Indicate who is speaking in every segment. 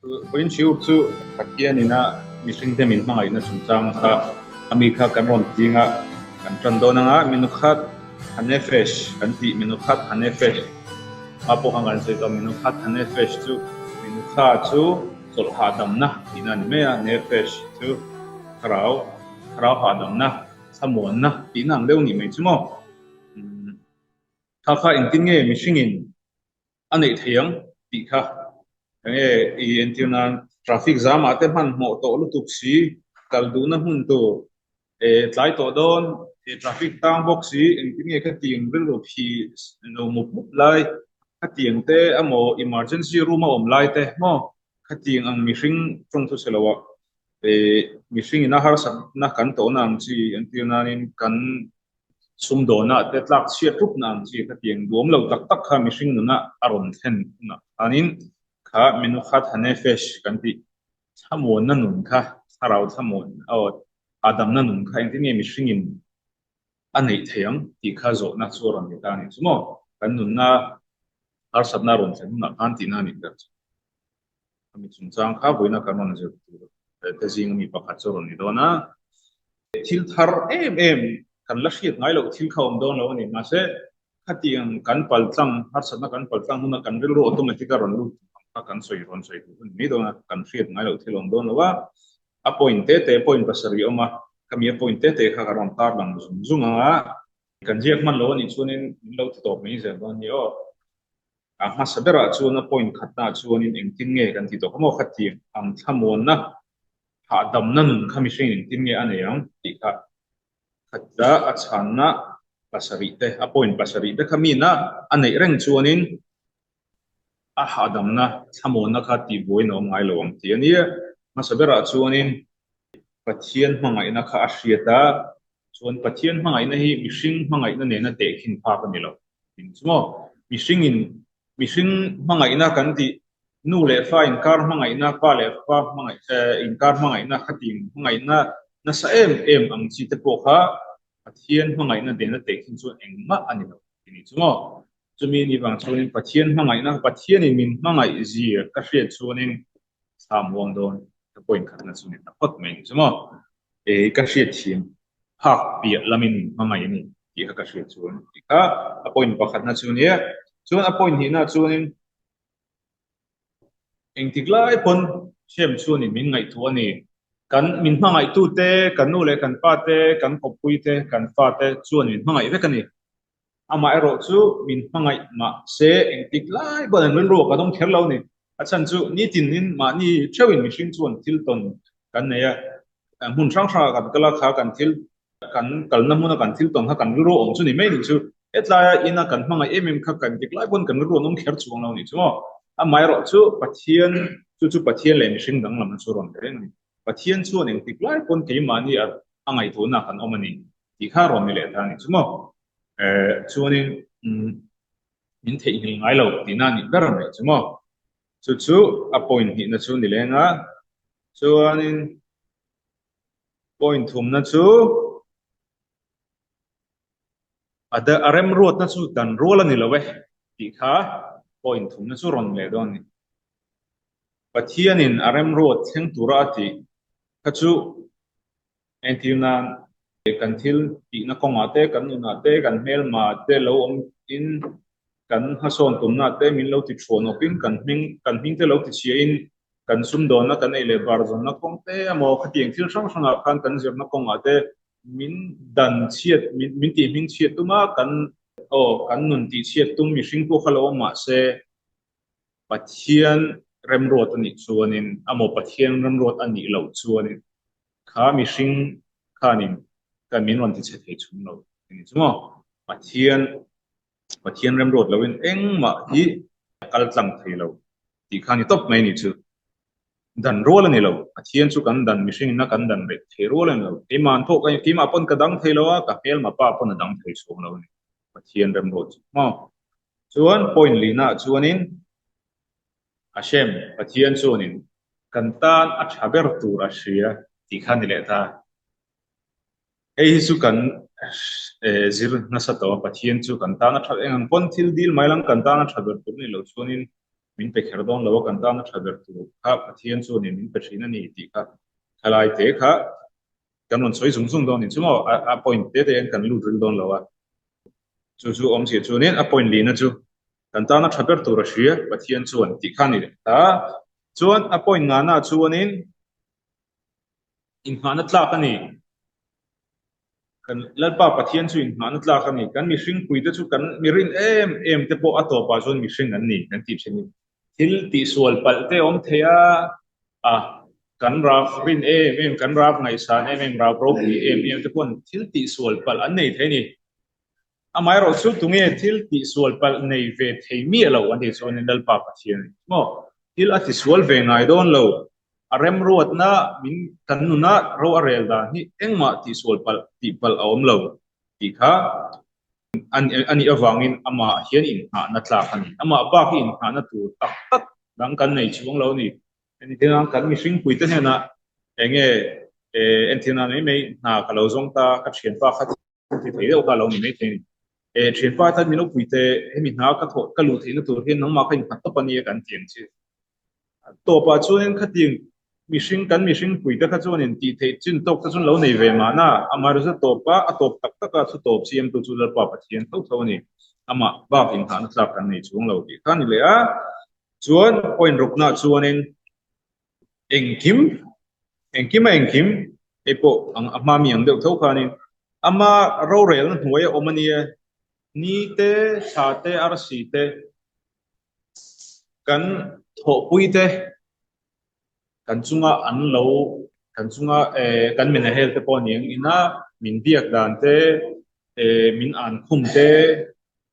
Speaker 1: Vawiin Shiur chu Pathian ina mihringte min hmangaihna chungchang kha a mi kha kan rawn tling a, kan tan dawn anga Minukhat Hanefesh kan tih Minukhat Hanefesh hma pawh khan kan sawi tawh a, Minukhat Hanefesh chu Minukha chu chawlh hahdamna tihna a ni mai a, Nefesh chu thlarau, thlarau hahdamna, thlamuanna tihna ang deuh a nih mai chu maw? Kha kha engtin nge mihringin a neih thei ang tih kha eng nge i entir nan traffic zam ah te hmanhmawh tawh lutuk si kal duhna hmun tur eh tlai tawh dawn eh traffic tang bawk si engtin nge khatiang rilru phi lo mup mup lai khatiang te emaw emergency room a awm lai te maw khatiang ang mihring tawng thu se lo ah eh mihring ina harsatna kan tawhna ang chi entir nanin kan Sumdawnah te tlak chhiat rupna ang chi khatiang duam lo tak tak kha mihring nuna a rawn thlen hunah khanin kha Menukhat Hanefesh kan tih thlamuanna nun kha, thlarau thlamuan aw Adamna nun kha engtin nge mihringin a neih theih ang tih kha zawhna chu a rawn ni ta a nih chu maw? Kan nunna harsatna a rawn thlen hunah khan tihna a nih ber chu. Ami chungchang kha vawiina kan rawn zir tur te zinga mi pakhat chu a rawn ni dawn a. Thil thar em em kan la hriat ngai loh thil kha awm dawn lo a ni. Mahse, khatiang kan paltlang, harsatna kan paltlang huna kan rilru automatic a rawn lut tur ang kha kan sawi rawn sawi tur a ni mai dawn a. Kan hriat ngai loh thil a awm dawn lo a. A point te te, point pasarih a awm a. Khami a point te te kha ka rawn tarlang zung zung ang a. Kan ziak hman lo a nih chuanin min lo ti tawp mai zel dawn a ni aw. A hmasa berah chuan a point khatnaah chuanin engtin nge kan ti tawh kha maw khatiang ang thlamuanna hahdamna nun kha mihring engtin nge a nei ang tih kha khatla a chhanna pasarih te a point pasarih te kha mina a neih reng chuanin a hahdamna thlamuanna kha tihbuaiin a awm ngai lo ang tih a nia. Hmasa berah chuanin Pathian hmangaihna kha a hriat a, chuan Pathian hmangaihna hi mihring hmangaihna nena tehkhin phak a ni lo. Eng chu maw? Mihringin mihring hmangaihna kan tih, nu leh fa inkar hmangaihna, pa leh fa hmangaih inkar hmangaihna khatin hmangaihna nasa em em ang chi te pawh kha Pathian hmangaihna nena tehkhin chuan engmah a ni lo tih ni chu maw? Chumi ni vang chuanin Pathian hmangaihna, Pathianin min hmangaih zir ka hriat chuanin thla muang dawn ka point khatna chu ni ta phawt mai ni chu maw? E ka hriat thiam phak piah lamin min hmangaih a ni tih kha ka hriat chuan tih kha a point pakhatna chu nia. Chuan a point hnihna chuanin engtik lai pawn Shem chuanin min ngaihtuah a ni. Kan min hmangaihtute, kan nu leh kan pa te, kan kawppui te, kan fa te chuan min hmangaih vek a ni. Amaherawh chu min hmangaih mah se engtik lai pawn an rilru a kan awm kher lo a ni. A chhan chu nitinin mahni theuhin mihring chuan thil tawn kan nei a, hmun hrang hrangah kan kal a, kha kan thil kan kalna hmuna kan thil tawn kha kan rilru awm chu ni mai nih chu. Hetlaia ina kan hmangaih em em kha kan tik lai pawn kan rilru an awm kher chuang lo nih chu maw. Amaherawh chu Pathian chu chu Pathian leh mihring danglamna chu rawn reng a ni. Pathian chuan engtik lai pawn keimahni a ngaihtuahna kan awm a ni. Tih kha rawn ni leh ta a nih chu maw. Eh chuanin min theihnghilh ngai lo tihna a nih ber mai chu maw. Chu chu a point hnihna chu ni leng a. Chuanin point thumna chu a a remruatna chu dan rual a ni lo e tih kha point thumna chu rawn leh dawn a ni. Pathianin a remruat thleng tura a tih kha chu Entir nan, kan thil tihna kawngah te, kan nunah te, kan hmelma te lo awm in, kan hmasawn tumna te min lo ti thuan awpin, kan hming kan hming te lo ti chhia in, kan sumdawnna kan ei leh bar zawnna kawng te emaw khatiang thil hrang hrangah khan kan zirna kawngah te min dan chhiat min min tih hming chhiat tum a, kan aw kan nun tih chhiat tum mihring pawh kha lo awm mah se Pathian remruat a nih chuanin emaw Pathian remruat a nih loh chuanin Kha mihring khanin kan min rawn ti chhe thei chhung lo a ni chu maw? Pathian, Pathian remruat loin engmah hi a kal tlang thei lo tih kha ni tawp mai a ni chu. Dan rual a ni lo. Pathian chu kan dan mihringin a kan dan reh thei rual a ni lo. Keimah an pawh ka keimah pawn ka dang thei lo a, ka hmelma pa pawn a dang thei chhung lo a ni. Pathian remruat chu maw? Chuan point lihnaah chuanin Hashem, Pathian chuanin kan tan a tha ber tur a hria tih kha ni leh ta. Hei hi chu kan zir nasa tawh a, Pathian chu kan tan a tha eng ang pawn thil dil mai lang kan tan a tha ber tur ni lo chuanin min pe kher dawn lo a, kan tana tha ber tur kha Pathian chuanin min pe thin a ni tih kha thalai te kha kan rawn sawi zung zung dawn ni chu maw? A point te te hian kan lut ril dawn lo a, chu chu awmzia chuanin a point lihna chu kan tana tha ber tur a hria Pathian chuan tih kha a ni leh ta. Chuan a point ngana chuanin inngahna tlak a ni. Kan Lalpa Pathian chu inngahna tlak a ni. Kan mihring puite chu kan mi rin em em te pawh a tawpah chuan mihring an ni kan tih thin. Thil tihsual palh te awm thei a, a kan rap rin em em, kan rap ngaihsan em em, rap ropui em em te paw'n thil tihsual palh an nei thei a ni. Amaherawh chu tunge thil tihsual palh nei ve thei miah lo an tih chuanin Lalpa Pathian a ni. Maw? Thil a tisual ve ngai dawn lo. A remruatna min kan nuna ro a rel dan hi engmah tihsual palh tih palh a awm lo tih kha a nih avangin amah hian inngahna tlak a ni. Amah bak hi inngahna tur tak tak dang kan nei chuang lo a ni. Entirna kan mihring puite hnenah enge entirna mai mai hna ka lo zawng ta, ka thianpa kha Ti thei deuh kha a lo ni mai thei a ni. E thianpa tan min lo pui teh, hemi hna ka thawh ka luh theihna tur hian nangmah kha innghat tawp a nia kan ti ang che. A tawpah chuanin khatiang mihring kan mihring puite kha chuanin tih theih chin tawk te chuan lo nei ve mahna, amaherawhchu tawpa a tawp tak taka thu tawp siamtu chu Lalpa Pathian tho tho a ni. Amah bak inngahna tlak kan nei chuang lo tih kha a ni leh a. Chuan point ruknaah chuanin Engkim, engkim a engkim, hei pawh ang a hma mi ang deuh tho khanin ama rorelna hnuai a awm a nia, ni te, thla te, arsi te, kan thawhpui te, kan chunga an lo, kan chunga eh kan men a hel te pawh a ni ang ina min biak dan te, eh min an khum te,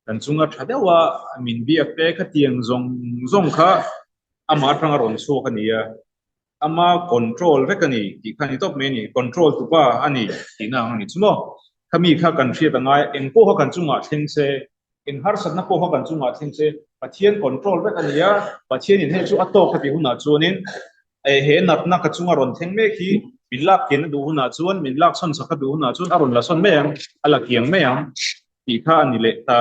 Speaker 1: kan chunga tha deuha min biak te khatiang zawng zawng kha Amah atanga rawn chhuak a ni a, ama control vek a ni tih kha a ni tawp mai a ni, control tupa a ni tihna ang a ni chu maw? Khami kha kan hriat a ngai, eng pawh kha kan chungah thleng se, eng harsatna pawh kha kan chungah thleng se, Pathian control vek a ni a, Pathianin hei chu a tawk a tih hunah chuanin he natna ka chunga rawn thleng mek hi min lak kian a duh hunah chuan, min lak sawn sak a duh hunah chuan a rawn la sawn mai ang, a la kiang mai ang tih kha a ni leh ta.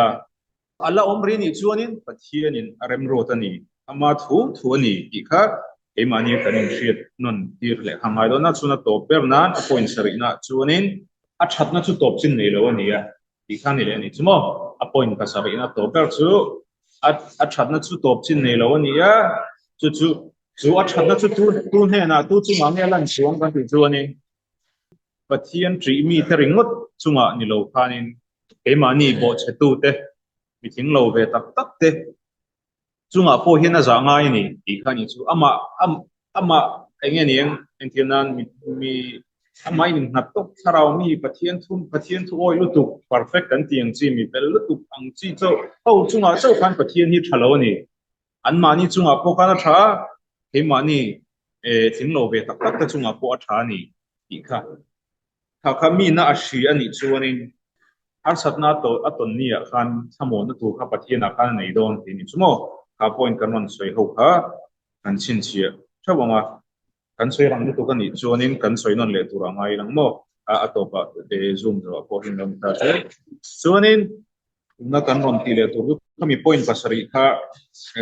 Speaker 1: A la awm rih nih chuanin Pathianin a remruat a ni, ama thu thu a ni tih kha keimahni kan inhriat nawn tir leh kha ngai dawn a, chhun a tawp ber nan a point sarihna chuanin a thatna chu tawp chin nei lo a ni a tih kha a ni leh a ni chu maw? A point pasarihna tawp ber chu a a thatna chu tawp chin nei lo a ni a, chu chu chu a thatna chu tu tu hnenah tu chungah nge a lan chuang kan tih chuanin Pathian ṭih mite ringawt chungah ni lo khanin keimahni bawhchhetute, mi tling lo ve tak tak te chungah pawh hian a zah ngai a ni tih kha a ni chu. Amah amah eng nge ni ang entir nan mi mi amah in innghat tawp thlarau mi Pathian thu Pathian thu awi lutuk perfect kan tih ang chi mi fel lutuk ang chi chauh ho chungah chauh khan Pathian hi ṭha lo a ni. Anmahni chungah pawh khan a ṭha a, keimahni tling lo ve tak tak te chungah pawh a ṭha a ni tih kha. Kha kha mina a hri a nih chuanin harsatna a tawn a tawn niah khan thlamuanna tur kha Pathianah khan a nei dawn tih a ni chu maw? Kha point kan rawn sawi ho kha kan chhinchhiah theuh ang a, kan sawi rang lutuk a nih chuanin kan sawi nawn leh tur a ngai lang maw? A tawpah zoom zawhah pawh hian lo ni ta che. Chuanin tuna kan rawn tih leh tur chu khami point pasarih kha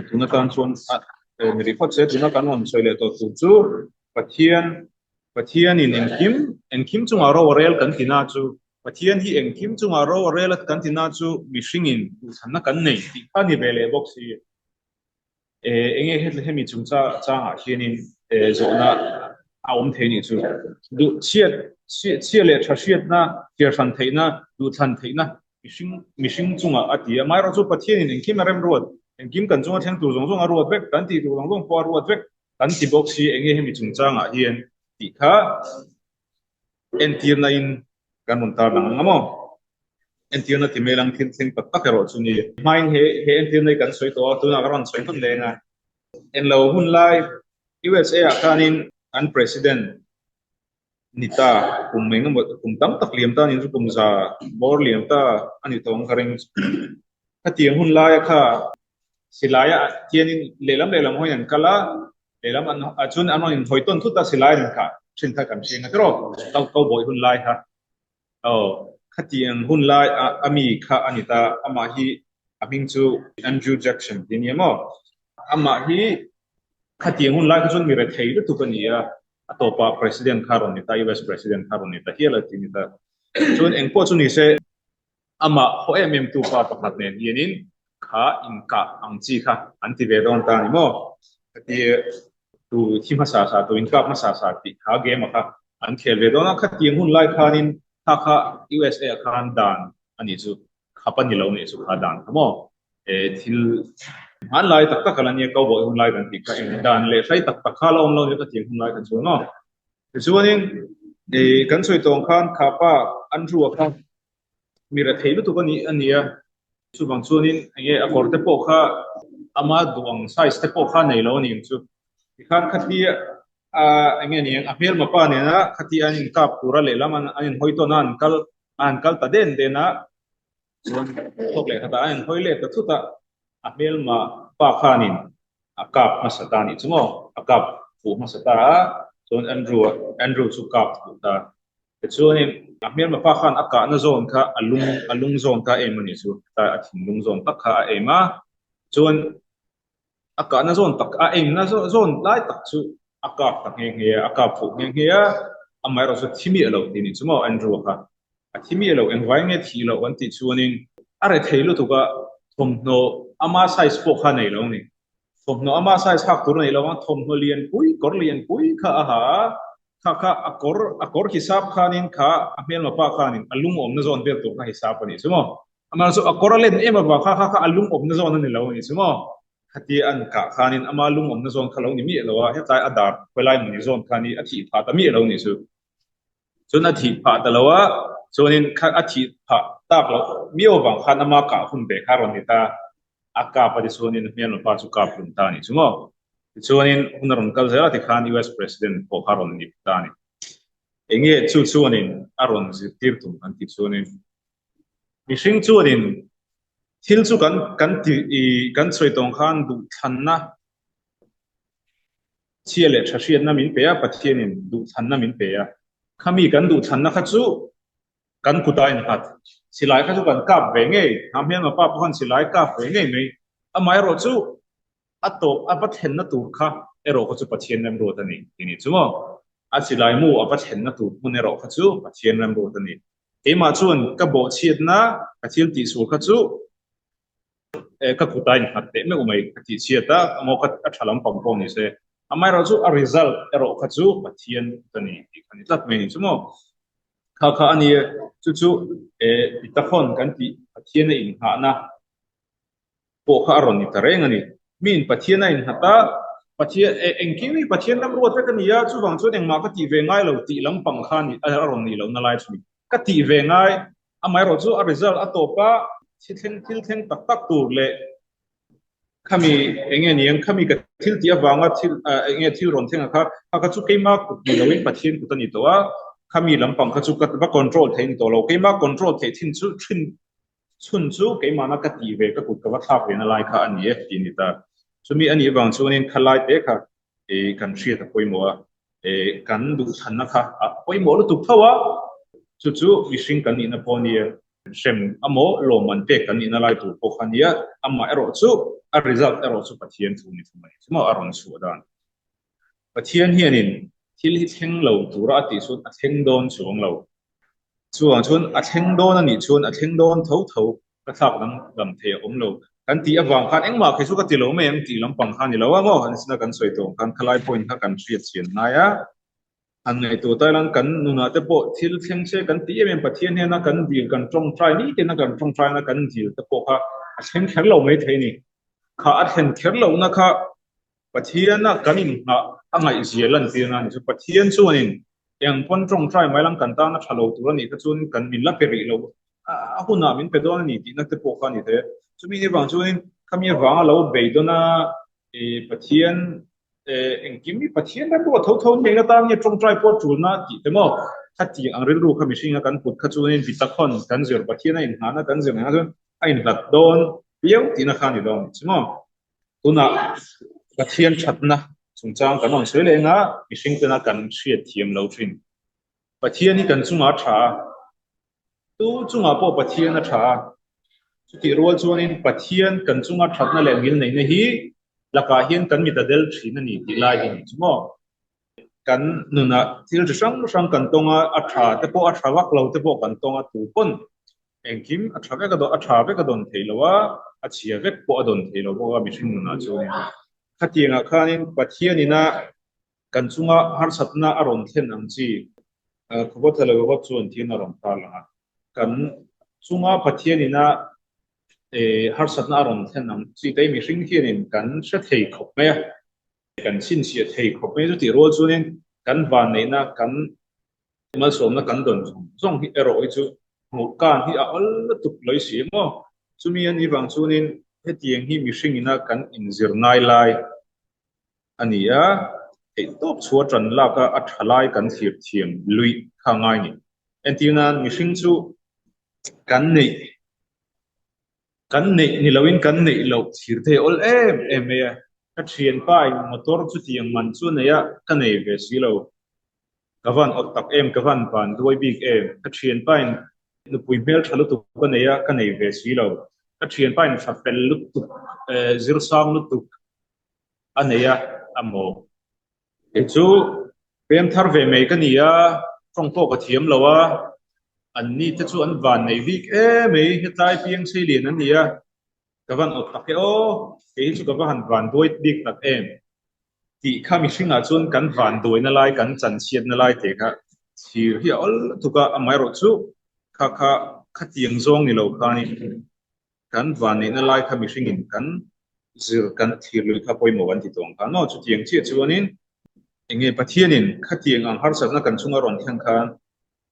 Speaker 1: tuna tan chuan a ni rih phawt se, tuna kan rawn sawi leh tawh tur chu Pathian Pathianin engkim engkim chungah ro a rel kan ti na chu Pathian hi engkim chungah ro a rel a kan ti na chu mihringin duhthlanna kan nei tih kha a ni ve leh bawk si. Eng nge hetle hemi chungchang changah hianin zawhna a awm thei nih chu. Duh chhiat chhia leh tha hriatna, thliar hran theihna, duhthlan theihna mihring mihring chungah a ti a. Amaherawhchu Pathianin engkim a remruat, engkim kan chunga thleng tur zawng zawng a ruat vek, kan tih tur zawng zawng pawh a ruat vek kan ti bawk si eng nge hemi chungchangah hian tih kha entirna in kan rawn tar lang ang a maw? Entirna ti mai lang thil thleng tak tak erawh chu ni. Hmain he he entirna hi kan sawi tawh a, tunah ka rawn sawi hman leng a. Enlo hun lai USA ah khanin an president ni ta kum eng emaw kum tam tak liam ta niin chu kum za bawr liam ta a ni tawh ang ka ring. Khatiang hun laia kha silaia hianin lehlam lehlam hawiin an kal a, lehlam an chuan an rawn inhawi tawn thut a silai an inkah thin kha kan hriang a tiraw kau kau bawih hun lai kha. Aw khatiang hun lai a mi kha a ni ta amah hi a hming chu Andrew Jackson tih a ni a maw? Amah hi khatiang hun lai kha chuan mi rethei lutuk a ni a, a tawpah President kha rawn ni ta, US President kha rawn ni ta hial a ti ni ta. Chuan engpawh chu ni se, amah haw em em tu pa pakhat nen hianin kha inkah ang chi kha an ti ve dawn ta a ni maw? Khatia tu thi hmasa sa, tu inkap hmasa sa tih kha game a kha an khel ve dawn a, khatiang hun lai khanin kha kha USA ah khan dan a nih chu. Khap a ni lo nih chu kha dan kha maw? E thil hmanlai tak tak a la nia, cowboy hun lai kan tih kha eng dan leh hrai tak tak kha la awm lo nia ka tiang hun lai kha chuan maw? Tichuanin e kan sawi tawng khan kha pa Andrew-a kha mi rethei lutuk a ni a nia, chuvang chuanin enge a kawr te pawh kha ama duh ang size te pawh kha nei lo a ni ang chu. Tikhan khatia a enge niang a hmelma pa nena khatia an inkap tura lehlam an inhawi tawn a an kal A han kal ta den den a, chuan thawk leh khatah a inhawi let ta thut a, a hmelma pa khanin a kap hmasa ta anih chu maw, a kap fuh hmasa ta a, chuan Andrew a, Andrew chu kap fuh ta. Tichuanin a hmelma pa khan a kahna zawn kha a lung, a lung zawn kha a aim anih chu, tlai a thinlung zawn tak kha a aim a, chuan A kahna zawn tak, a engna zawn lai tak chu a kap ta nghe nghe a, a kap fuh nghe nghe a, amaherawh chu thi miah lo tih nih chu maw Andrew-a kha. A thi miah lo, engvai nge thih loh an tih chuanin a rethei lutuk a, thawmhnaw ama size pawh kha nei lo a ni. Thawmhnaw ama size hak tur a nei lo a, thawmhnaw lianpui, kawr lianpui kha a ha a, kha kha a kawr, a kawr hisap khanin kha a hmelma pa khanin a lungawmna zawn vel tur kha hisap a nih chu maw. Amah chu a kawr a len em avang kha kha kha a lungawmna zawn a ni lo a ni chu maw? Khatia an kah khanin ama lungawmna zawn kha lo ni miah lo a, hetlai a dar khawilai mawni zawn kha ni a thih phah ta miah lo a ni chu. Chuan a thih phah ta lo a, chuanin kha a thih phah tak loh miau avang khan ama kah hun ve kha a rawn ni ta. A kap a tichuanin a hmelma pa chu kap hlum ta a ni chu maw? Tichuanin hun a rawn kal zel a tikhan US President pawh kha a rawn ni ta a ni. Enge chu chuanin a rawn zirtir tum kan tih chuanin Mihring chuanin thil chu kan kan ti i kan sawi tawng khan duhthlanna chhia leh tha hriatna min pe a, Pathianin duhthlanna min pe a. Khami kan duhthlanna kha chu kan kut a innghat. Silai kha chu kan kap ve ngei, hna hmelma pa pawh khan silai kap ve ngei mai. Amaherawh chu A tawp a va thlenna tur kha erawh kha chu Pathian remruat a ni tih ni chu maw? A silai mu a va thlenna tur hmun erawh kha chu Pathian remruat a ni. Keimah chuan ka bawhchhiatna ka thil tihsual kha chu ka kut a innghat teh meuh mai ka tihchhiat a, maw ka a tha lampang pawh ni se. Amaherawh chu a result erawh kha chu Pathian kut a ni tih kha ni tlat mai ni chu maw? Kha kha a ni e, chu chu bitachon kan tih Pathian a inghahna pawh kha a rawn ni ta reng a ni. Miin Pathian a innghat a, Pathian, engkim hi Pathian ram ruat vek a ni a, chuvang chuan engmah ka tih ve ngai lo tih lampang kha a ni, a rawn nih lohna lai chu ni. Ka tih ve ngai, amaherawh chu a result a tawp a, thil thleng, thil thleng tak tak tur leh khami eng nge ni ang, khami ka thil tih avanga thil, eng nge thil rawn thleng ang kha, kha kha chu keima kut ni loin Pathian kut a ni tawh a, khami lampang kha chu ka va control thei a ni tawh lo, keima control theih thin chu thin Chhun chu keimahna ka tih ve, ka kut ka va thlak ve na lai kha a ni e tih a ni ta. Chumi a nih vang chuanin kha lai te kha kan hriat a pawimawh a, kan duhthlanna kha a pawimawh lutuk tho a, chu chu mihring kan nihna pawh a nia, hrem amaw lawmman pek kan nihna lai tur pawh kha a nia, amah erawh chu a result erawh chu Pathian thu ni thung a ni chu maw a rawn chhuah dan. Pathian hianin thil hi thleng lo tura a tih chuan a thleng dawn chuang lo. Chuvang chuan a thleng dawn a nih chuan a thleng dawn tho tho ka thlak dang dam thei a awm lo. Kan tih avang khan engmah kei chu ka ti lo mai ang tih lampang kha a ni lo a maw? An sina kan sawi tawh ang khan khalai point kha kan hriat chian ngai a. Han ngaihtuah ta ilang kan nunah te pawh thil thleng se kan ti em em Pathian hnena kan dil kan tawngtai nitin a kan tawngtaina kan dil te pawh kha a thleng kher lo mai thei a ni. Kha a thlen kher lohna kha Pathiana kan inngah a ngaihzia lantirna a ni chu. Pathian chuanin eng pawn tawngtai mai lang kan tana tha lo tur a nih kha chuan kan min la pe rih lo a hunah min pe dawn a ni tihna te pawh kha a ni thei a. Chumi ni vang chuanin khami avanga lo beidawn a Pathian engkim hi Pathian ram ruat tho tho hneng atan nge tawngtai pawh tulna tih te maw khatiang ang rilru kha mihringa kan put kha chuanin bitakhawn kan zir Pathian a inngahna kan zir ngai chuan a inhlat dawn viau tihna kha a ni dawn chu maw. Tunah Pathian thatna chungchang kan rawn sawi leh eng a, mihring tena kan hriat thiam lo thin. Pathian hi kan chungah a tha a, tu chungah pawh Pathian a tha a, chutih rual chuanin Pathian kan chunga thatna leh ngilneihna hi Lakah hian kan mit a del thin a ni tih lai hi ni chu maw? Kan nunah thil chi hrang hrang kan tawng a, a tha te pawh a tha vak lo te pawh kan tawng a, tu pawn engkim a tha vek a dawn a tha vek a dawn thei lo a, a chhia vek pawh a dawn thei lo bawk a mihring nunah chuanin. Khatiangah khanin Pathianina Kan chunga harsatna a rawn thlen ang chi Khawbawt Thalo Vawt chuan thian a rawn tar lang a. Kan chunga Pathianina harsatna a rawn thlen ang chi te hi mihring hianin kan hre thei khawp mai a, kan chhinchhiah thei khawp mai a. Chutih rual chuanin kan vanneihna, kan malsawmna kan dawn zawng zawng hi erawh hi chu hmuh kan hi a awl lutuk lawi si maw? Chumi a nih vang chuanin hetiang hi mihringina kan inzir ngai lai a ni a, theihtawp chhuah ṭan lak a a ṭha lai kan thlir thiam luih kha a ngai ni. Entir nan mihring chu kan neih kan neih ni loin kan neih loh thlir thei awl em em mai a, ka ṭhianpa in motor chutiang man chu a nei a, ka nei ve si lo. Ka van awt tak em, ka van van duai bik em. Ka ṭhianpa in nupui hmel ṭha lutuk ka nei a, ka nei ve si lo. Ka ṭhianpa in ṭha fel lutuk, zirsang lutuk, a nei a a maw? Kei chu pem thar ve mai ka ni a, tawng pawh ka thiam lo a, an ni te chu an van nei bik em mai, hetlai piang sei lian an ni a, ka van awt tak e aw, kei hi chu ka va han van duai bik tak em tih kha mihringah chuan kan van duaina lai, kan chanchhiatna lai te kha thlir hi a awl lutuk a, amaherawh chu kha kha khatiang zawng ni lo khanin Kan vanneihna lai kha mihringin kan zir kan thlir lui kha pawimawh an ti tawng kha maw? Chutiang chiah chuanin enge Pathianin khatiang ang harsatna kan chunga rawn thlen khan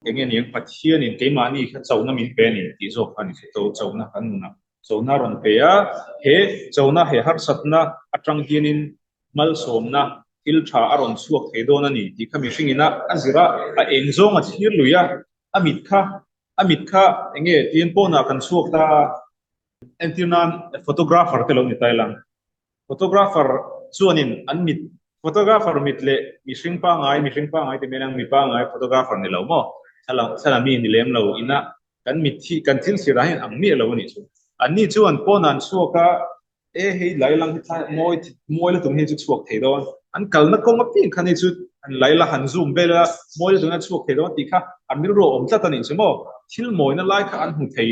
Speaker 1: enge niang Pathianin keimahni kha chona min pe a ni tih zawk kha a ni chu. Chona kan nunah chona rawn pe a, he chona he harsatna atang hianin malsawmna thil tha a rawn chhuak thei dawn a ni tih kha mihringin a zir a, a eng zawng a thlir lui a, a mit kha A mit kha eng nge tiin pawnah kan chhuak ta a, entir nan photographer te lo ni ta ila. Photographer chuanin an mit, photographer mit leh mihring pangngai, mihring pangngai ti mai ang mi pangngai photographer ni lo maw? Thla thla mi ni lem lo ina kan mit hi kan thil thlir ah hian ang miah lo a nih chu. Anni chuan pawnah an chhuak a, E hei lai lang hi thlai mawi mawi lutuk hi chu chhuak thei dawn. An kalna kawng apiang khan hei chu an lai la han zoom vel a, mawi lutuk hian a chhuak thei dawn tih kha an rilru a awm tlat a nih chu maw. Thil mawina lai kha an hmu thei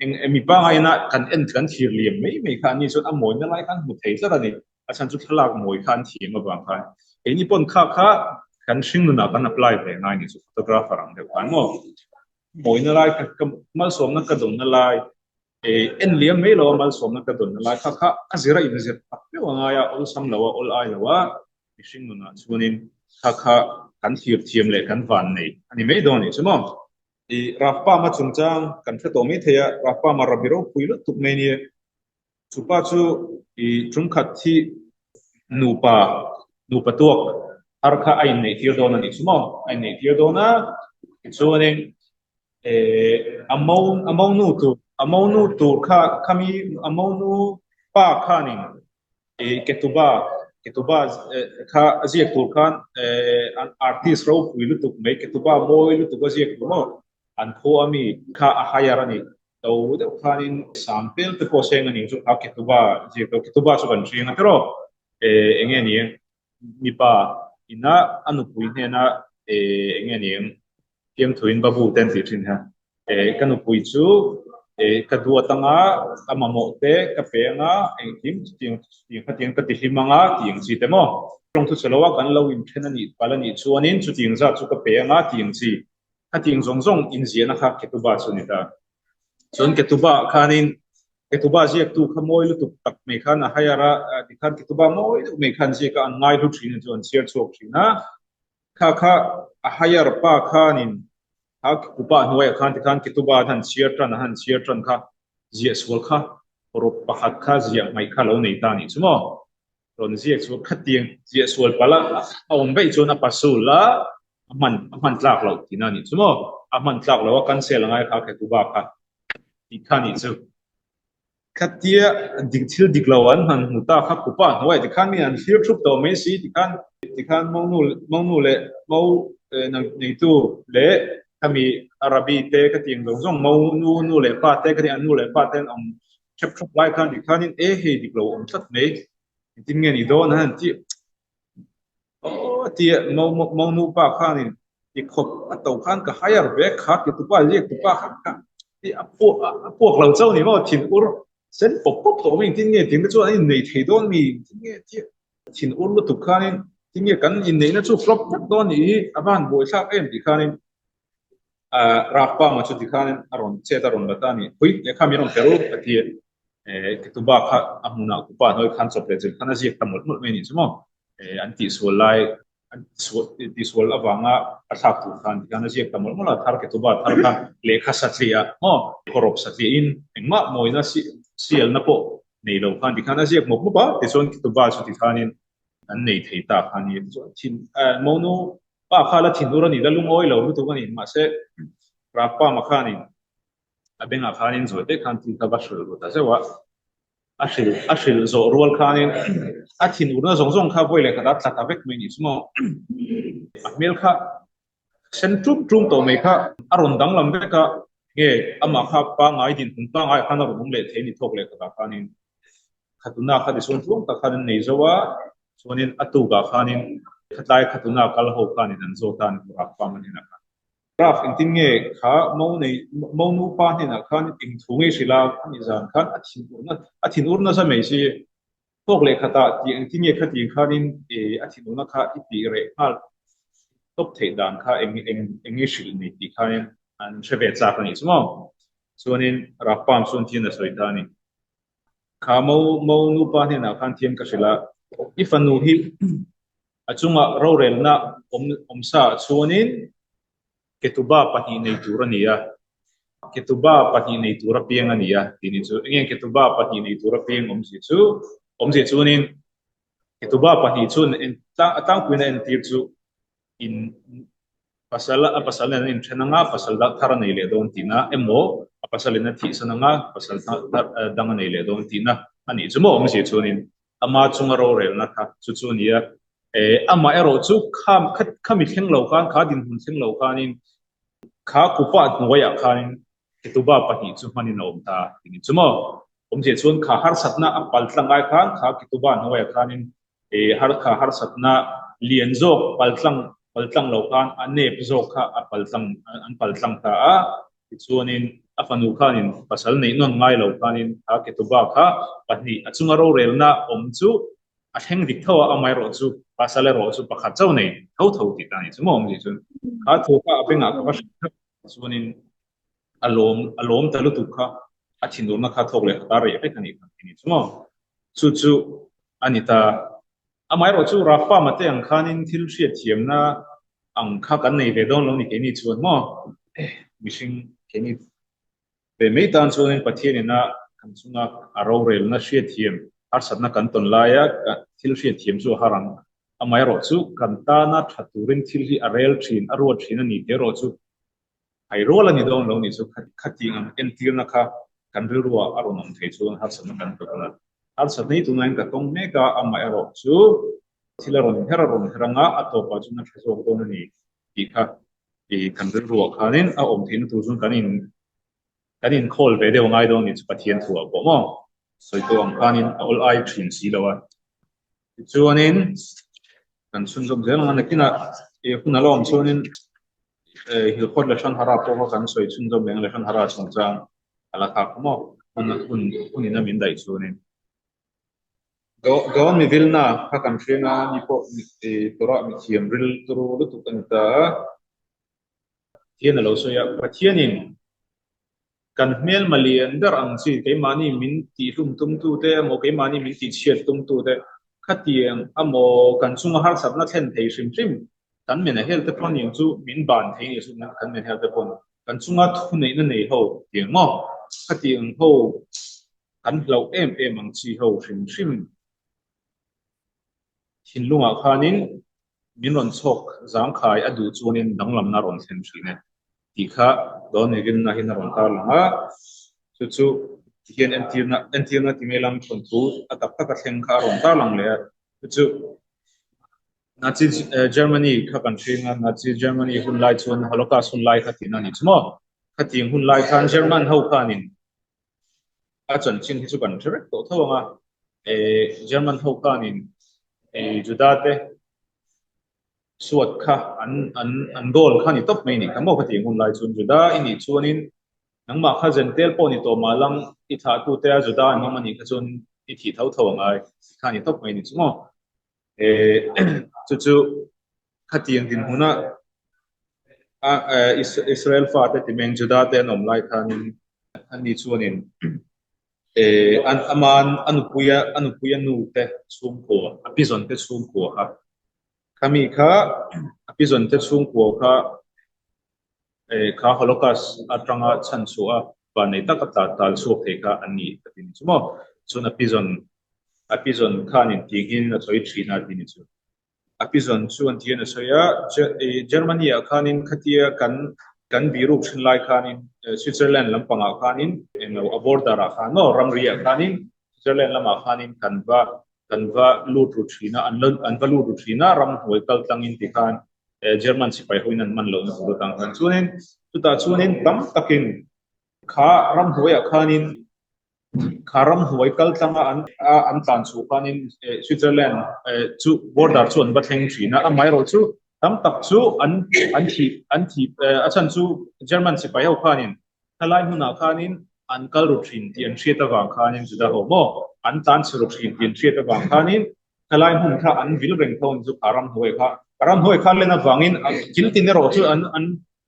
Speaker 1: eng mi pangai ina kan en kan thlir liam mai mai kha an nih chuan a mawina lai kha an hmu thei tlat a ni. A chhan chu thlalak mawi kha an thiam avang khan keini pawn kha kha kan hring nunah kan apply ve ngai nih chu photographer ang deuh khan maw. Mawina lai kha ka malsawmna ka dawnna lai En liam mai lo a malsawmna ka dawn lai kha kha a zir a inzir tak deuh a ngai a, awlsam lo a, awl ai lo a, mihring nunah chuanin kha kha kan thlir thiam leh kan van nei a ni mai dawn a nih chu maw. I Rafpama chungchang kan hre tawh mai thei a, Rafpama rabi ropui lutuk mai nia, chupa chu i ṭumkhat hi nupa nupa tuak har kha a inneih tir dawn a nih chu maw, a inneih tir dawn a, tichuanin a mo a monu tur a monu tur kha khami a monu pa khanin ih ketuba ketuba kha a ziak tur khan an artist ropui lutuk mai ketuba mawi lutuk a ziak tur maw an khua ami kha a hire a ni to deuh khanin sam tel te pawh seng a ni chu kha ketuba ziak tur ketuba chu kan hriang a tiraw eng nge ni mipa ina a nupui hnena eng nge ni Fiamthuin Babu te an tih thin kha. Eh, ka nupui chu eh, ka duat anga, ka mamawh te ka pe anga, engkim chutiang chutiang khatiang ka ti hlim anga tih ang chi te maw? Tawng thu che lo a kan lo inthen a nih palh a nih chuanin chutiang zat chu ka pe anga tih ang chi. Khatiang zawng zawng inziahna kha Ketuba chu a ni ta. Chuan Ketuba ah khanin Ketuba ziaktu kha mawi lutuk tak mai khan a hire a, tikhan Ketuba mawi deuh mai khan ziak a an ngaihlu thin a chu an chhiar chhuak thin a. Kha kha a hire pa khanin kha kupa hnuaiah khan tikhan ketuba an han chhiar tan a han chhiar tan kha ziah sual kha rawp pakhat kha ziah hmaih kha lo nei ta anih chu maw? Rawn ziak chu khatiang ziah sual palh a a awm veih chuan a pasul a a hman a hman tlak loh tihna anih chu maw? A hman tlak loh a cancel a ngai kha ketuba kha tih kha anih chu. Khatia dik thil dik lo an han hmu ta kha kupa hnuai tikhan mi an thlir thup tawh mai si tikhan tikhan monu monu leh mo neitu leh khami Arabi te ka tih ang zawng zawng monu nu leh pa te ka tih an nu leh pa te an awm thep thup lai khan tikhanin e hei dik lo awm tlat mai. Engtin nge ni dawn a han ti aw tia mo nupa khanin ti khawp a to khan ka hire ve kha ti tupa ziak tupa kha kha ti a puak a puak lo chauh ni maw thin ur sen pawp pawp tawh mai engtin nge tih te chuan an innei thei dawn mi engtin nge tia thin ur lutuk khanin tinge kan inneihna chu flop vek dawn nih hi a van buaithlak em tih khanin Rafpama chu tikhanin a rawn chet a rawn la ta a ni. Pui lehkha min rawn pe ru ka ti a, ketuba kha a hmunah kupa hnuai khan chawp leh chilh khan a ziak ta mawlh mawlh mai a nih chu maw. An tihsual lai, an tihsual avanga a thlak tur khan tikhan a ziak ta mawlh mawlh a, thar ketuba thar kha lehkha satliah maw, hawrawp satliahin engmah mawina sialna pawh nei lo khan tikhan a ziak mawp mawp a, tichuan ketuba chu tikhanin an nei thei ta kha a ni. Tichuan thin monu Pa kha la thinur a ni, la lungawi lo lutuk a ni. Mahse, Rafpama khanin a bengah khanin zawi te khan thil kha va hrilh ru ta zeuh a. A hrilh a hrilh zawh rual khanin a thinurna zawng zawng kha vawi leh khat a tla ta vek mai ni chu maw. A hmel kha sen ṭum ṭum tawh mai kha a rawn danglam vek a, nge amah kha pangngai dinhmun pangngaiah khan a rawn awm leh thei a ni thawk leh khatah khanin. Khatuna kha tichuan tluang tak khan an nei zo a, chuanin a tukah khanin khatlai Khatuna kal ho khanin an zawt a, Raf pa hnenah khan. Raf engtin nge kha mo nei mo nupa hnenah khan eng thu ngei hrilh a, ani zan khan a thinurna a thinur nasa mai si, thawk leh khatah tih engtin nge khatiang khanin a thinurna kha i tih reh nghal tawp theih dan kha eng eng eng nge hrilh nei tih khanin an hre ve chak a nih chu maw. Chuanin Raf pa chuan thian a sawi ta a ni. Kha mo mo nupa hnenah khan thiam ka hrilh a, i fanu hi a chungah rorelna awm awm sa ah chuanin ketuba pahnih nei tur a ni a, ketuba pahnih nei tur a piang a ni a tih ni chu. Enge ketuba pahnih nei tur a piang awmzia chu? Awmzia chuanin ketuba pahnih chuan a tlangpuiin a entir chu in pasal a pasal nen an inthen anga pasal dah thar a nei leh dawn tihna emaw a pasal in a thihsan anga pasal dang a nei leh dawn tihna a nih chu maw awmzia chuanin ama chunga rorelna kha chu chu a ni a eh amah erawh chu kha khami thleng lo khan kha dinhmun thleng lo khanin kha kupa hnuaiah khanin ketuba pahnih chu hmanin a awm ta tih ni chu maw awmzia chuan kha harsatna a paltlang ai khan kha ketuba hnuaiah khanin Harkha harsatna lian zawk paltlang paltlang lo khan a nep zawk kha a paltlang an paltlang ta a, tichuanin a fanu khanin pasal neih nawn ngai lo khanin kha ketuba kha pahnih a chunga rorelna awm chu a thleng dik tho a, amaherawh chu pasal erawh chu pakhat chauh nei tho tho tih ta a ni chu maw awmzia chuan kha thu kha a bengah ka va hrilh theuh chuanin a lawm a lawm ta lutuk kha a thinurna kha thawk leh khat a reh vek a nih kha tih ni chu maw chu chu a ni ta. Amaherawh chu Rafa mate ang khanin thil hriatthiamna ang kha kan nei ve dawn lo ni keini chuan maw mihring keini ve mai tan chuanin Pathian ina kan chunga a rorelna hriatthiam harsatna kan tawn laia thil hriatthiam chu a har ang. Amaherawh chu kan tana tha turin thil hi a rel thin a ruat thin a ni tih erawh chu Hai rual a ni dawn lo nih chu khatiang ang entirna kha kan rilruah a rawn awm thei chuan harsatna kan tawk a. Harsatna hi tunlaiin ka tawng mek a, amah erawh chu thil a rawn her a rawn her anga a tawpah chuan a tha zawk dawn a ni tih kha kan rilruah khanin a awm theihna tur chuan kan in kan inkhawl ve deuh ngai dawn nih chu Pathian thuah pawh maw sawi tawh ang khanin a awl ai thin si lo a. Tichuanin kan chhunzawm zel ang a, nakinah hun a la awm chuanin Hilkhawt Lehran Hara pawh kha kan sawi chhunzawm leh ang Lehran Hara chungchang a la khak maw hun hun hunin a min daih chuanin. Gaon mi vilna kha kan hriang a, ni pawh Torah mithiam ril turu lutuk a ni ta a. Pathian a lo sawi a, Pathianin Kan hmelma lian ber ang chi, keimahni min tihhlum tumtute emaw, keimahni min tihchhiat tumtute khatiang emaw kan chunga harsatna thlen thei hrim hrim kan men a hel te pawh aniang chu min ban thei nih chu kan men hel te pawh kan chunga thuneihna nei ho tiang maw khatiang ho kan hlauh em em ang chi ho hrim hrim. Thinlungah khanin min rawn chhawk zangkhai a duh chuanin danglamna a rawn thlen thin e tih kha dawn rinna hian a rawn tarlang a, chu chu tihian entirna entirna ti mai lam thawnthu a tak tak a thleng kha a rawn tarlang leh a, chu chu Nazi Germany kha kan hring a, Nazi Germany hun lai chuan Holocaust hun lai kha tihna a ni chu maw? Khatiang hun lai khan German ho khanin a chanchin hi chu kan hre vek tawh tho ang a. German ho khanin Juda te suat kha an an an goal kha ni tawp mai ni kha maw ka tih hun lai chuan Juda i nih chuanin nangmah kha Zentel pawh ni tawh mah lang i thlahtute a Juda an awm a nih kha chuan i thih tho tho a ngai tih kha ni tawp mai ni chu maw. Chu chu khatiang dinhmuna Israel fate ti meng Juda te an awm lai khanin anni chuanin aman a nupuia a nupuia nu te chhungkua a pizawn te chhungkua kha khami kha a pizawn te chhungkua kha kha Holocaust atanga chhan chhuah a vannei taka tla tal chhuak thei kha an ni ka ti ni chu maw. Chuan a pizawn a pizawn khanin tihngin a sawi thin a ti ni chu. A pizawn chuan tihian a sawi a, Germany ah khanin khatia kan kan biruk thin lai khanin Switzerland lampangah khanin englo a border ah khan maw ramri ah khanin Switzerland lamah khanin kan va kan va lut ru thin a, an la an va lut ru thin a ramhnuai kal tlangin tikhan German sipai hoin an man lohna tur atang khan chuanin chutah chuanin tam takin kha ramhnuaiah khanin kha ramhnuai kal tlanga an an tlan chhuh khanin Switzerland chu border chu an va thleng thin a, amaherawh chu tam tak chu an an thih an thih a chhan chu German sipai ho khanin Khalai hmunah khanin an kal ru thin tih an hriat avang khanin Juda ho maw an tlan chhe ru thin tih an hriat avang khanin khalai hmun kha an vil reng tho chu kha ramhnuai kha ramhnuai kha len avangin thil tin erawh chu an an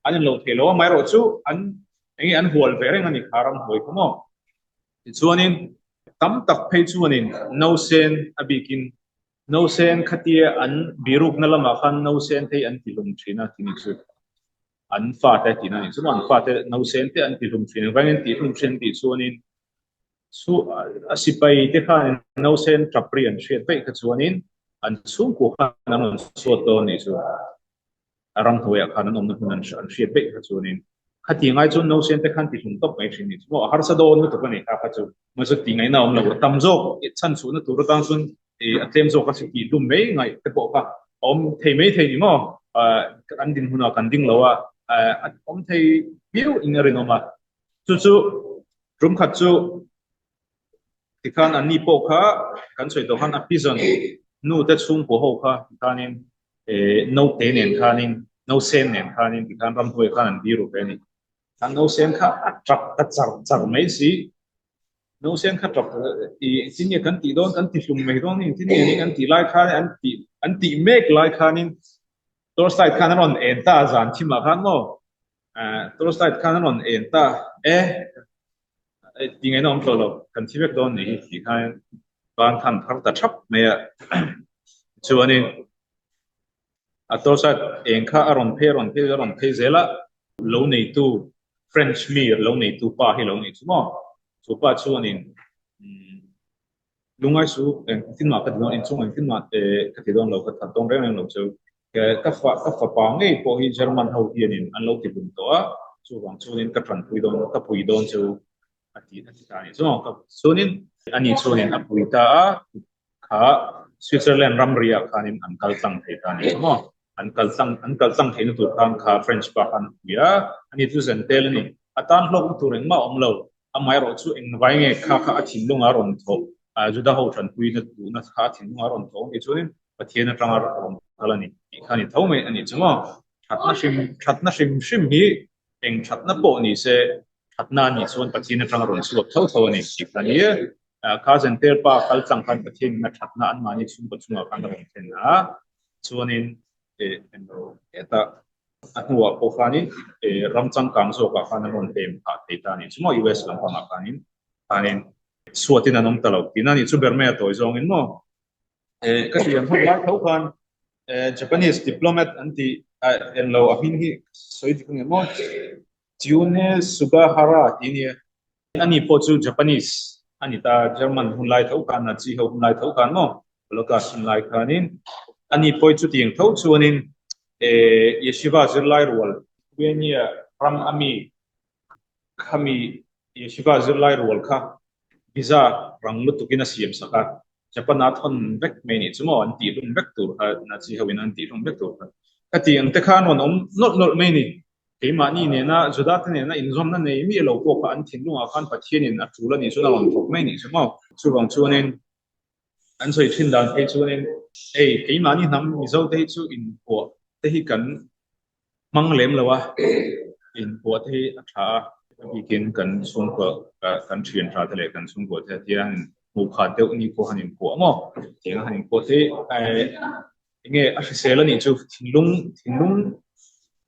Speaker 1: an inlo thei lo a amaherawh chu an eng nge an hual ve reng a ni kha ramhnuai kha maw. Tichuanin tam tak phei chuanin nausen a bikin nausen khatia an birukna lamah khan nausen te hi an tihlum thin a tih ni chu. An fate tih na ni chu maw an fate nausen te an tihlum thin engvangin tihlum thin tih chuanin chu a sipai te khan nausen tap ri an hriat veih kha chuanin an chhungkua khan an rawn chhuat dawn nih chu a ramhnuaiah khan an awmna hmun an an hriat veih kha chuanin khati ngai chuan nausen te khan tihlum tawp mai thin nih chu maw a harsa dawn lutuk a ni kha kha chu mahse tih ngaihna a awm lo a tam zawk chhan chhuhna tur atang chuan ih a tlem zawk a si tih hlum mai ngaih te pawh kha a awm thei mai thei ni maw an dinhmunah kan ding lo a a awm thei viau in a rinawm a chu chu tum khat chu tikhan an ni pawh kha kan sawi tawh khan a pizawn nu te chhungkaw ho kha tikhanin eh naute nen khanin nausen nen khanin tikhan ramhnuai khan an biru ve a ni. An nausen kha a tap ta char char mai si. Nausen kha tap i engtin nge kan tih dawn kan ti hlum mai dawn engtin nge ning an tih lai khan an tih an tih mek lai khanin torchlight khan a rawn en ta zan thimah khan maw torchlight khan a rawn en ta e ti ngaihna awm tawh lo kan thi vek dawn nih hi tih khan ban khan phar ta thap mai a chuanin A torchlight eng kha a rawn phei a rawn phei a rawn phei zel a, lo neitu French mi lo neitu pa hi lo nih chu maw? Chu pa chuanin lungai su engtin mah ka ti dawn inchung engtin mah ka ti dawn lo ka that dawn reng reng lo chu ka fa ka fapa ngei pawh hi German ho hianin an lo ti bum tawh a, chuvang chuanin ka tanpui dawn ka pui dawn chu a ti a ti ta a nih chu maw? Chuanin ani chuanin a pui ta a. Kha Switzerland ramriah khanin an kal tlang thei ta a ni maw? An kal tlang an kal tlang theihna tur khan kha French pa khan a pui a, ani chu zen tel a ni. A tan hlawkna tur engmah a awm lo. Amaherawh chu engvai nge kha kha a thinlunga rawn thawh, Juda ho tanpuina duhna kha a thinlunga rawn thawh ang tih chuanin Pathian atanga rawn kal a ni tih kha a ni tho mai a ni chu maw? Thatna hrim thatna hrim hrim hi eng thatna pawh ni se thatna a nih chuan Pathian atanga rawn chhuak tho tho a ni tih kha a ni. Kha Zenter pa kal tlang khan Pathian in a thatna anmahni chhungkaw chungah khan a rawn thlen a, chuanin englo hetah a hnuah pawh khanin ram changkang zawkah khan an rawn pem phah thei ta a nih chu maw US lampangah khanin khanin chhuatin an awm ta lo tihna a nih chu ber mai a tawi zawngin maw ka ti ang hun lai tho khan Japanese diplomat an tih englo a hming hi sawi dik ange maw Chiune Sugahara tih a nia. Ani pawh chu Japanese a ni ta, German hun lai tho khan, Nazi ho hun lai tho khan maw, Holocaust hun lai khanin ani pawh chutiang tho chuanin Yeshiva zirlai rual, Lithuania ram a mi khami Yeshiva zirlai rual kha visa rang lutukin a siam sak a, Japan a thawn vek mai nih chu maw, an tihhlum vek tur kha, Nazi ho in an tihhlum vek tur kha. Khatiang te kha an rawn awm nawlh nawlh mai ni. Keimahni nena Judate nena inzawmna nei miah lo pawh kha an thinlungah khan Pathianin a tul a nih chuan a rawn thawk mai nih chu maw. Chuvang chuanin. An sawi thin dan phei chuanin hei keimahni hnam Mizo te hi chu inpuah te hi kan hmang lem lo a, inpuah te hi a tha a, a bikin kan chhungkua kan thian tha te leh kan chhungkua te hian hmuh khat deuh ni pawh han inpuah maw tiang a han inpuah te hi enge a hrisel a nih chu thinlung thinlung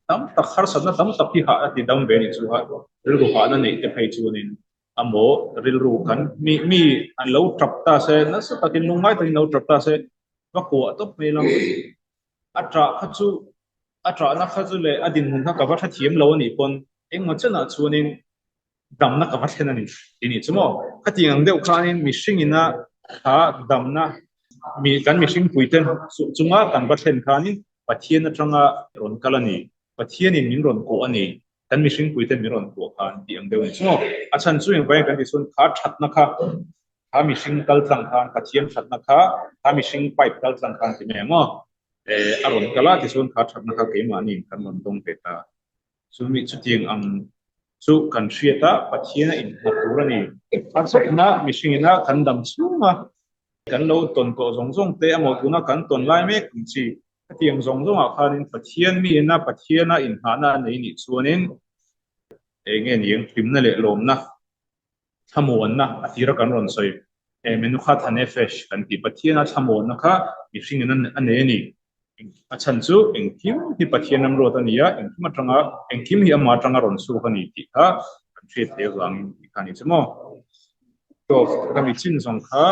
Speaker 1: tam tak harsatna tam tak hi hah a ti dam ve a nih chu a rilru hahna neih te phei chuanin Amaw rilru kan mi mi an lo tap ta se, nasa takin lungngai takin lo tap ta se, va kuah tawp mai lam. A ṭah kha chu, a ṭahna kha chu leh a dinhmun kha ka va hrethiam lo a nih pawn engmaw chenah chuanin damna ka va thlen a ni tih nih chu maw? Khatiang ang deuh khanin mihring ina kha damna mi kan mihring puite chunga kan va thlen khanin Pathian atanga rawn kal a ni, Pathianin min rawn kuah a ni. Kan mihring puite min rawn kuah kha an tih ang deuh a ni chu maw? A chhan chu engvangin kan tih chuan kha thatna kha, kha mihring kal tlang khan Pathian thatna kha, kha mihring pipe kal tlang khan ti mai ang aw. Eh, a rawn kal a tichuan kha thatna kha keimahniin kan rawn dawng ve ta. Chu mi chutiang ang chu kan hriat a, Pathian a innghat tur a ni. Harsatna mihringina kan dam chhung a, kan lo tawn tawh zawng zawng te emaw tuna kan tawn lai mek ang chi Hetiang zawng zawngah khanin Pathian miin a Pathiana inghahna a nei nih chuanin eng nge ni ang hlimna leh lawmna thlamuanna a tira kan rawn sawi e Menukhat HaNefesh kan tih Pathiana thlamuanna kha mihringin a nei a ni. A chhan chu engkim hi Pathian ramruat a ni a, engkim atanga engkim hi amah atanga rawn chhuak a ni tih kha kan hriat theih avangin tih kha a ni chu maw. Tawp ka mi chin zawng kha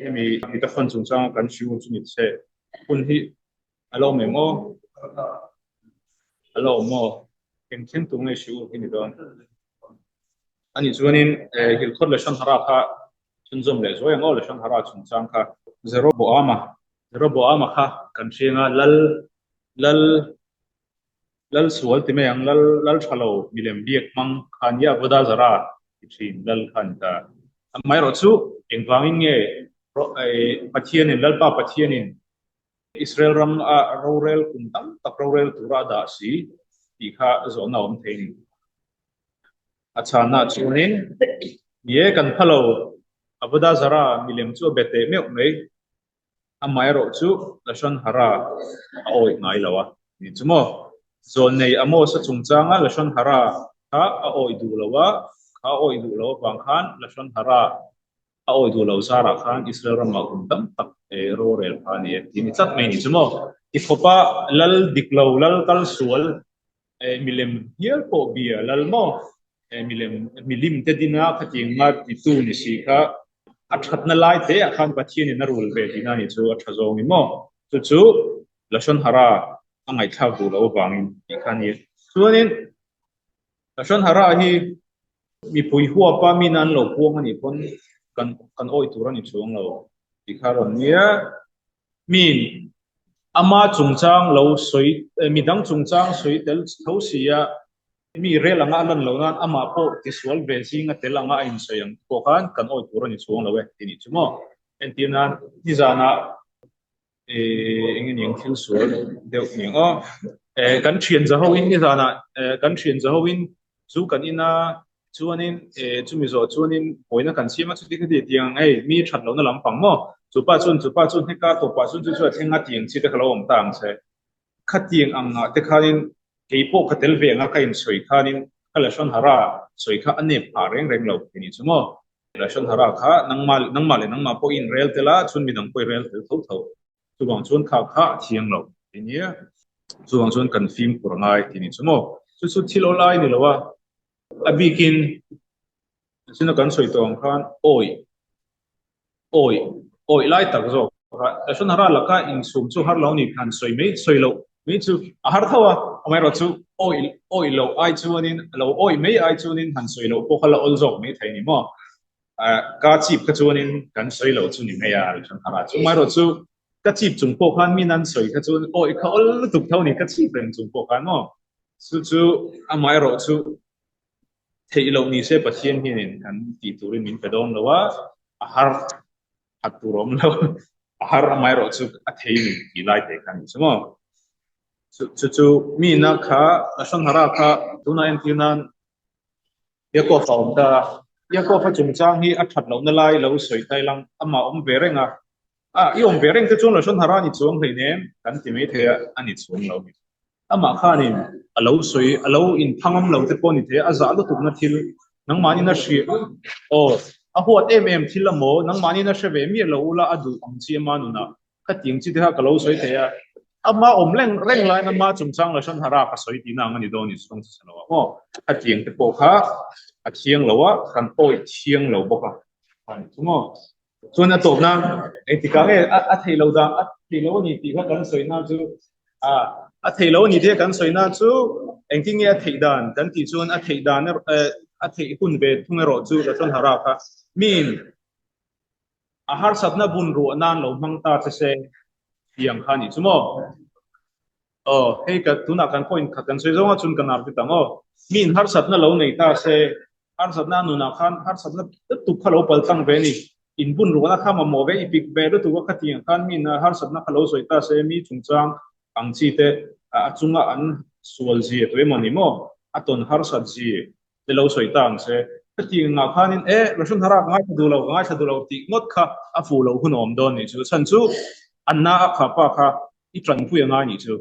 Speaker 1: hemi mitaphone chungchanga kan hriu chu ni se. Hun hi a lo awm em aw? A lo awm maw? Eng thleng tur nge hriu hi ni dawn? Ani chuanin Hilkhawt leh Hranhara kha chhunzawm leh zuai ang aw, Lehranhara chungchang kha. Jeroboama, Jeroboama kha kan hriang a, lal, lal, lal sual ti mai ang, lal, lal tha lo milem biak hmang kha nia, Avodah Zarah ti thin lal kha a ni ta. Amaherawhchu engvangin nge Pathianin, Lalpa Pathianin Israel ram a rorel kum tam tak rorel tura a dah si tih kha zawhna a awm thei a ni. A chhanna chuanin, Ni e, kan pha lo, Avodah Zarah milem chu a be teh meuh mai. Amaherawh chu Lashon Hara a awih ngai lo a ni chu maw? Zawlnei Amos-a chungchanga Lashon Hara kha a awih duh lo a, kha a awih duh lo avang khan Lashon Hara a awih duh lo zarah khan Israel ramah kum tam tak rorel kha a ni e tih a ni tlat mai a ni chu maw? Tikhawpa lal dik lo, lal kal sual Milem hial pawh bia lal maw? Milem milim te dina khatiang nga titu ni si kha a thatna lai te ah khan Pathian in a rul ve tihna ni chu a tha zawng in maw? Chu chu Lashon Hara a ngaihthlak duh loh avangin tih kha a ni. Chuanin Lashon Hara hi mipui huapa mina an lo puang a nih pawn kan kan awih tur a ni chuang lo tih kha a rawn nia. Min, ama chungchang lo sawi, midang chungchang sawi tel tho si a, mi rel anga a lan loh nan amah pawh tisual ve zinga tel anga a insawi ang te pawh khan kan awih tur a ni chuang lo e tih nih chu maw? Entir nan nizanah eng nge niang thil sual deuh niang aw. Kan thian za hoin nizanah kan thian za hoin chu kan ina chuanin chumi zawh chuanin pawina kan siam a chuti khati tiang hei mi that lohna lampang maw chupa chuan chupa chuan heka tawpah chuan chu chu a thleng a tiang chi te kha lo awm ta ang che. Khatiang ang ah te khanin kei pawh ka tel ve anga ka insawi khanin ka Lashon Hara sawi kha a nep phah reng reng lo tih nih chu maw. Lashon Hara kha nangmah nangmah leh nangmah pawh i inrel tel a, chhun midang pawh i rel tel tho tho. Chuvang chuan kha kha a thiang lo tih nia. Chuvang chuan kan fimkhur a ngai tih nih chu maw. Chu chu thil awlai ni lo a, a bikin chuna kan sawi tawh ang khan awih Awi, awi lai tak zawk kha Lashon Hara laka insum chu har lo ni khan sawi mai sawi loh mai chu a har tho a, amaherawh chu awi awi loh ai chuanin lo awi mai ai chuanin han sawi loh pawh kha la awl zawk mai thei ni maw? Ka chip kha chuanin kan sawi loh chu ni mai a Lashon Hara chu amaherawh chu ka chip chung pawh khan min an sawi kha chuan awi kha awl lutuk tho ni ka chip reng chung pawh khan maw? Chu chu amaherawh chu Theih loh ni se Pathian hianin kan tih turin min pe dawn lo a, a har hat tur a awm lo, a har amaherawh chu a thei ni tih lai te kha a ni chu maw. Chu chu mina kha Lashon Hara kha tunah entir nan Yaakov a awm ta a, Yaakov a chungchang hi a that lohna lai lo sawi tai lang, amah awm ve reng a. A, i awm ve reng te chuan Lashon Hara ni chuang hleinem kan ti mai thei a, a ni chuang lo. Amah khanin a lo sawi, a lo inphangam lo te pawh a ni thei a, a zah lutukna thil nangmahnin a hria, aw, a huat em em thil amaw, nangmahnin a hre ve miah lo ula a duh ang chi ama nunah Khatiang chi te kha ka lo sawi thei a, ama awm reng reng laiin ama chungchang Lashon Hara ka sawi tihna ang a ni dawn ni chuang chi sa lo a maw? Khatiang te pawh kha a thiang lo a, kan awih thiang lo bawk a, a ni chu maw? Chuan a tawpna engtikah nge a theih lo dan a theih lo a ni tih kha kan sawina chu a a theih lo a ni tih kan sawina chu engtin nge a theih dan kan tih chuan a theih dan a theih hun ve thung erawh chu Lashon Hara kha miin A harsatna bun ruah nan lo hmang ta che se tiang kha nih chu maw? Aw, hei ka tunah kan point khat kan sawi zawng a chun ka nar vit ang aw. Miin harsatna lo nei ta se, harsatna a nunah khan harsatna lutuk kha lo pal tlang ve a ni. In bun ruahna kha mamawh ve, i pik ve lutuk a khatiang khan miin harsatna kha lo sawi ta se, mi chungchang ang chi te a chunga an sual zia tu emaw ni maw? A tawn harsat zia te lo sawi ta ang se. Hetiang ah khanin e Lashon Hara ka ngaithla duh lo, ka ngaithla duh lo tih ngawt kha a fuh loh hun a awm dawn nih chu. Chhan chu Anna a kha pa kha i tanpui a ngai nih chu.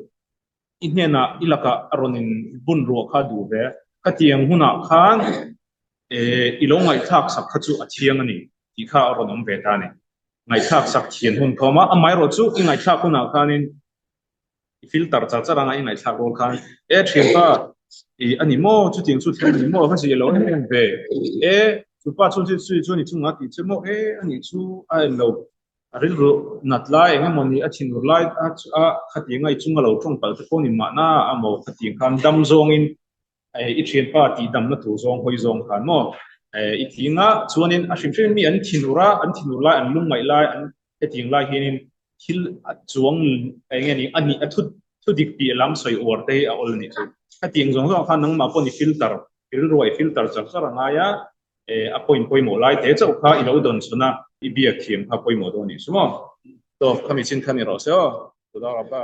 Speaker 1: I hnenah i lakah a rawn in bun ruah kha duh ve. Khatiang hunah khan e i lo ngaihthlak sak kha chu a thiang a ni tih kha a rawn awm ve ta a ni. Ngaihthlak sak thian hun kha awm a, amaherawh chu i ngaihthlak hunah khanin I filter char char anga i ngaihthlak rual khan e thianpa i a ni maw chutiang chu thleng a ni maw ka zia lo em em ve e chupa chuan chu chu chuan i chungah tih che maw e a nih chu a en lo a rilru nat lai eng emaw ni a thinur lai a a khatianga i chunga lo tawng palh te pawh ni mahna a maw khatiang khan dam zawngin i thianpa tih damna tur zawng hawi zawng khan maw i tling a chuanin a hrim hrim mi an thinur a an thinur lai an lungngaih lai an hetiang lai hianin thil a chuang eng nge ni a nih a thu thu dik tih lam sawi uar te hi a awl nih chu hetiang zawng zawng khan nangmah pawh ni filter rilru i filter char char a ngai a a point pawimawh lai te chauh kha i lo dawn chhun a i biak thiam kha pawimawh dawn nih chu maw tawp khami chin kha ni rawh se aw Toda rabba.